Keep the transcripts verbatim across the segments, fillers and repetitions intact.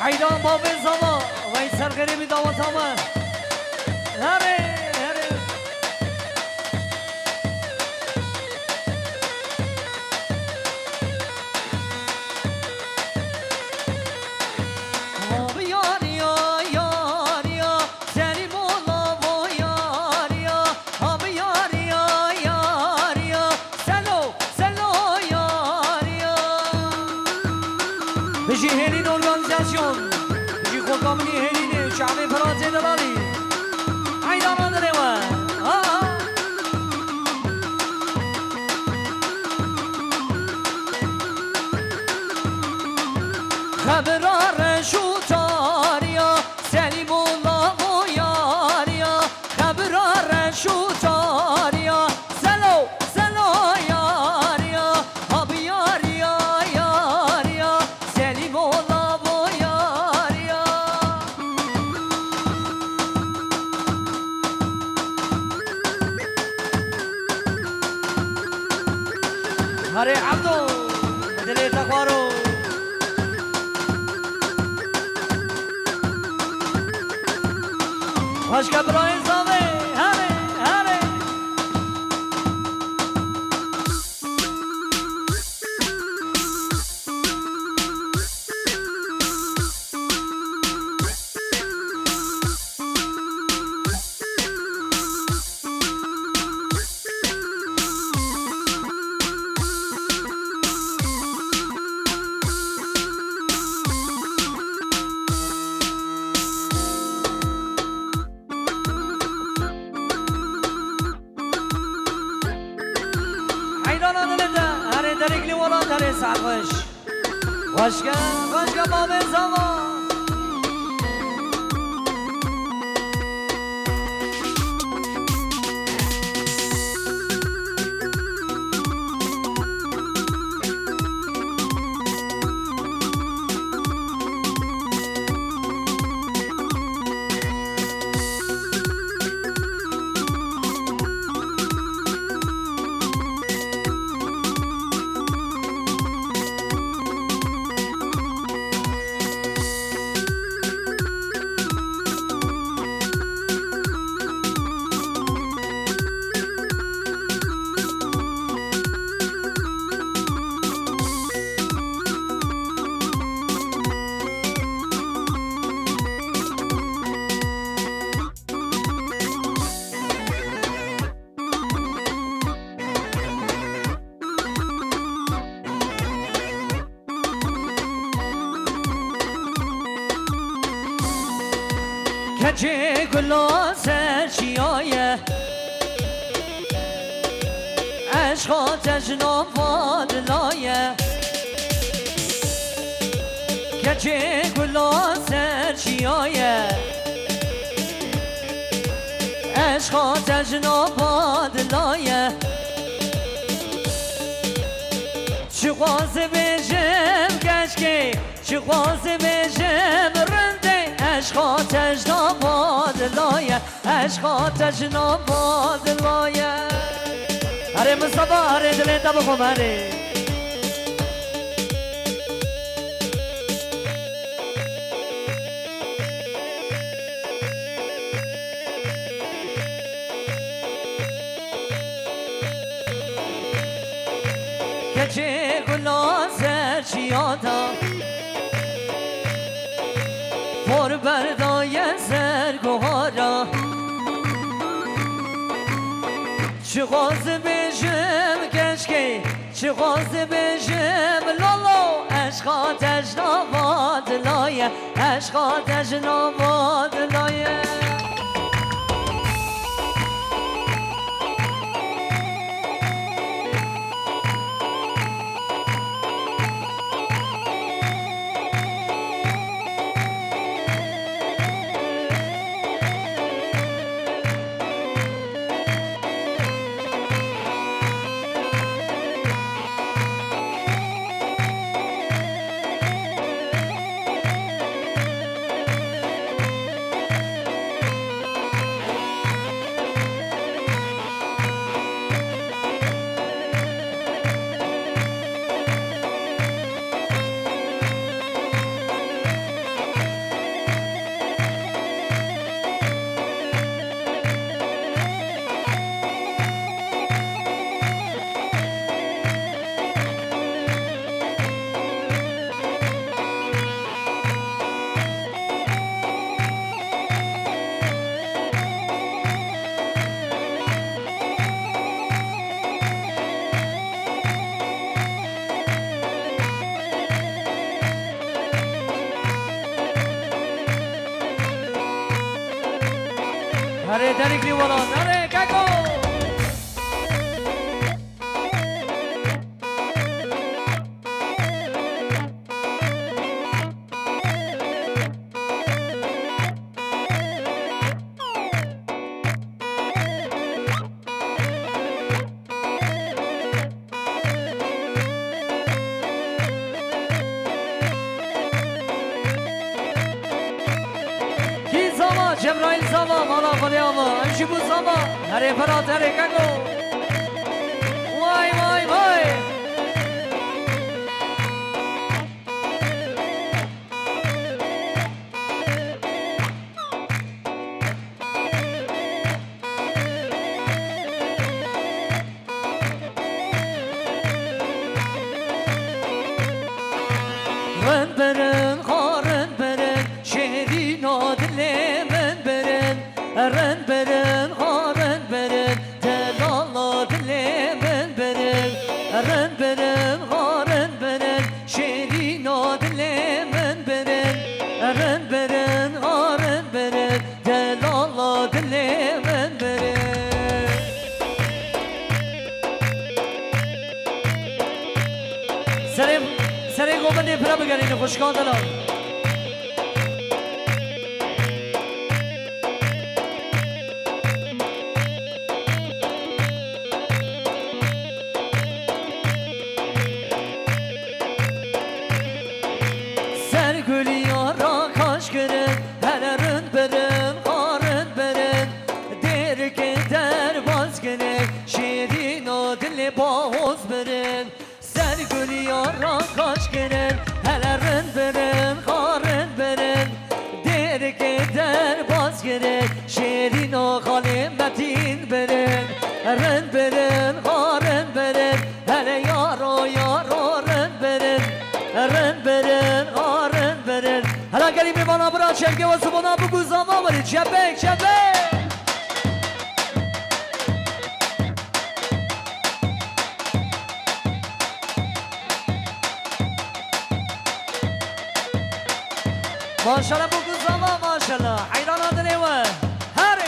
Eydan bavê zava, vay ser xêrê bî daweta me. Herê, herê. Abi yariya, yariya, Selîmo lavo yariya, abi yariya, yariya, Selo, Selo yariya. Bijî Hêlîn Organîzasyon, bijî Xoka Minî Hêlînê, çavê Firatê Delalî. Eydana dilê we. Ha, ha. Xebira reş û tariya, Selîm û lavo yariya. Xebira reş û tariya, Selo, Selo yariya. Abi yariya, yariya, Selîm û lavo yariya. Herê Ebdo, dilê te xwaro. Xweşke birayê zavê, herê, herê. Eydana dilê te, herê derîklî welat, herê saet xweş. Xweşke, xweşke bavê zava. Keçê gula ser çiyaye, eşqa tejna vadilaye. Keçê gula ser çiyaye, eşqa tejna vadilaye. Çi xwaz bêjim keşkê, çi xwaz bêjim rindê, eşqa tejna vadilaye, eşqa tejna vadilaye. Erê Mistefa, erê dilê te bixwim, erê. Keçê gula ser çiya da, por berdaye ser guhara. Çi xwaz bêjim keşkê, çi xwaz bêjim lolo, eşqa tejna vadilaye, eşqa tejna vadilaye. Herê Derîklî welat, herê keko! Kî zava? Cebraîl zava, mala Xwedê ava. Em jî bû zava. Herê Ferat, herê keko. Vay, vay, vay. Rind birin, xwe rind birin, şêrîna dilê min birin. Rind birin, xwe rind birin, delala dilê min birin. Rind birin, xwe rind birin, şêrîna dilê min birin. Rind birin, xwe rind birin, delala dilê min birin. Serê, serê govendê pira bigerîne xwişkan delal. Ser guliyara kaş kirin, hele rind birin, xwe rind birin. Dêrikê derbas kirin, şêrîna dilê bahoz birin. Ser guliyara kaş kirin, hele rind birin, xwe rind birin. Dêrikê derbas kirin, şêrîna xalê Metîn birin. Rind birin, xwe rind birin, hele yaro, yaro rind birin. Rind birin, xwe rind birin. Hela gelî mêvana bira çepkê we zibana bigu zava werî. Çepek, çepek. Maşallah, bu kız ama maşallah. Heyrana dilê we. Herê.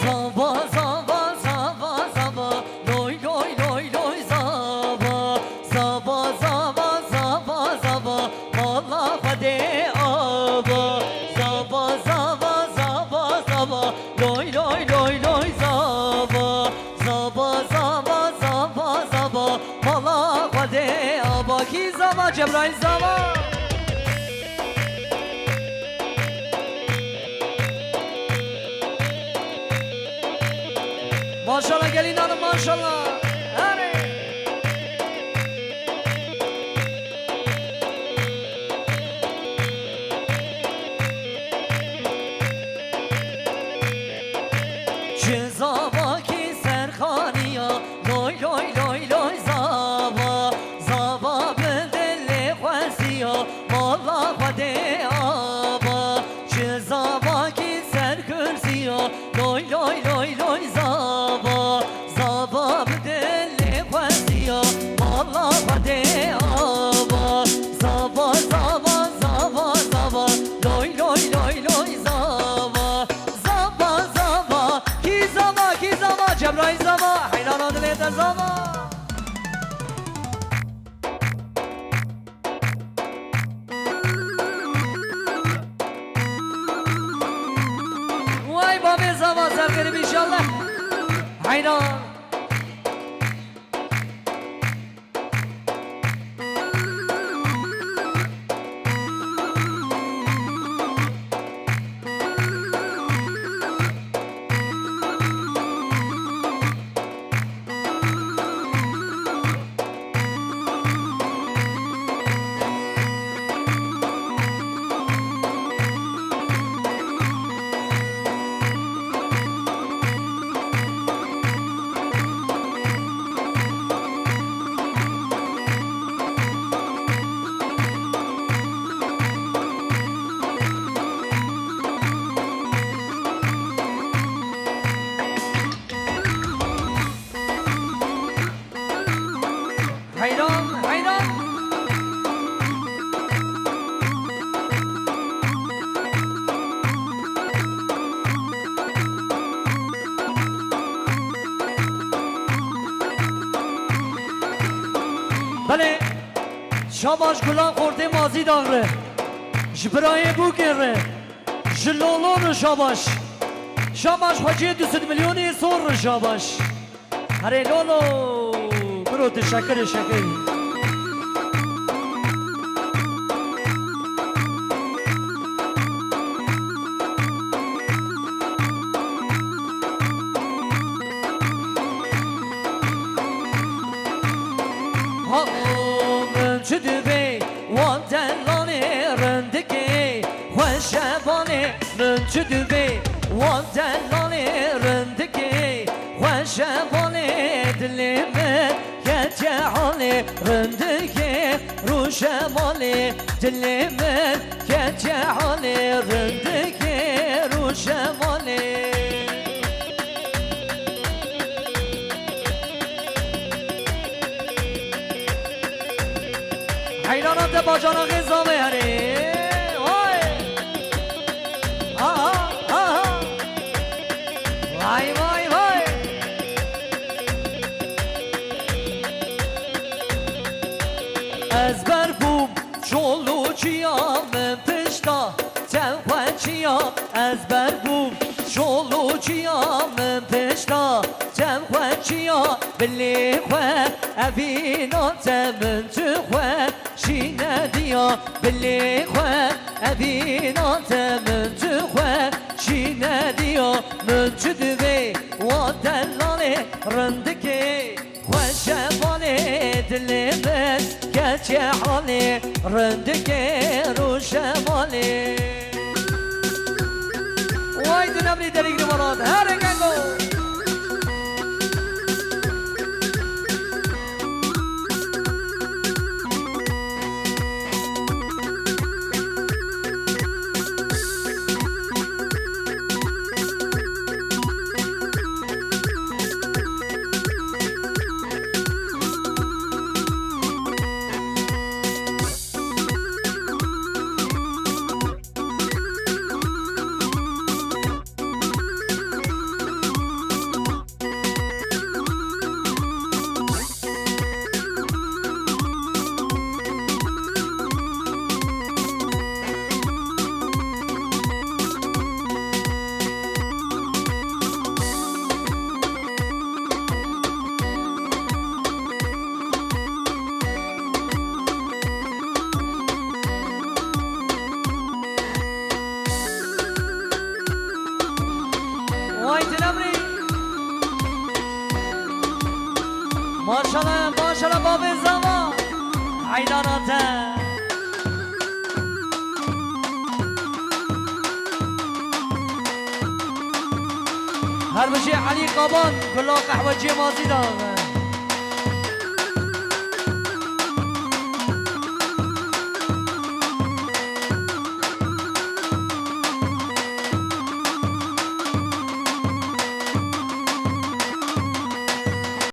Zava, zava, zava, zava, loy, loy, loy, loy, zava. Zava, zava, zava, zava, mala Xwedê ava. Zava, zava, zava, zava, loy, loy, loy, loy, zava. Zava, zava, zava, zava, mala Xwedê ava. Kî zava? Cebraîl zava. Maşallah gelîn hanım, maşallah. Herê. Çi zava kî serxaniya, loy, loy, loy, loy, zava. Zava bi dilê xwesiya, mala Xwedê ava. Çi zava kî ser kursiya, loy, loy, loy, loy, zava. Zava bi dilê xwesiya, mala Xwedê ava. Zava, zava, zava, zava, loy, loy, loy, loy, zava. Zava, zava, kî zava, kî zava, Cebraîl zava, heyrana dilê te zava. Vay babê zava, serkerim inşallah. Heyran. Şabaş Gulan Xortê Mazî Dax re. Ji birayê Bûkê re. Ji Lolo re şabaş. Şabaş Hecê du sed milyonê Sor re şabaş. Herê Lolo. Biro teşekkür, teşekkür. Ha, min çi divê wan delalê rindikê, xweşe balê, min çi divê wan delalê rindikê, xweşe balê, dilê min keçe halê rindikê, rûşe balê, dilê min keçe halê rindikê, rûşe balê. Heylana te bacana xêza me herê. Vay. Aha, aha. Vay, vay, vay. Ez ber bûm, çolûçiya min pişta. Çew xwe çiya ez ber bûm, şol û çiya min pişta. Çew xwe çiya bilê xwe, evîna te min tu xwe şîne diya. Bilê xwe, evîna te min tu xwe şîne diya. Min çi divê wa delalê rindikê. Xweşe balê dilê min, keçe halê rindikê rûşe balê. Way tu nemrî derî girî welat, herê gengo. Vay dilemrî. Maşallah, maşallah babê zava. Eylana te. Her bijî Elî Qaban, Gula Qehweciyê Mazî de.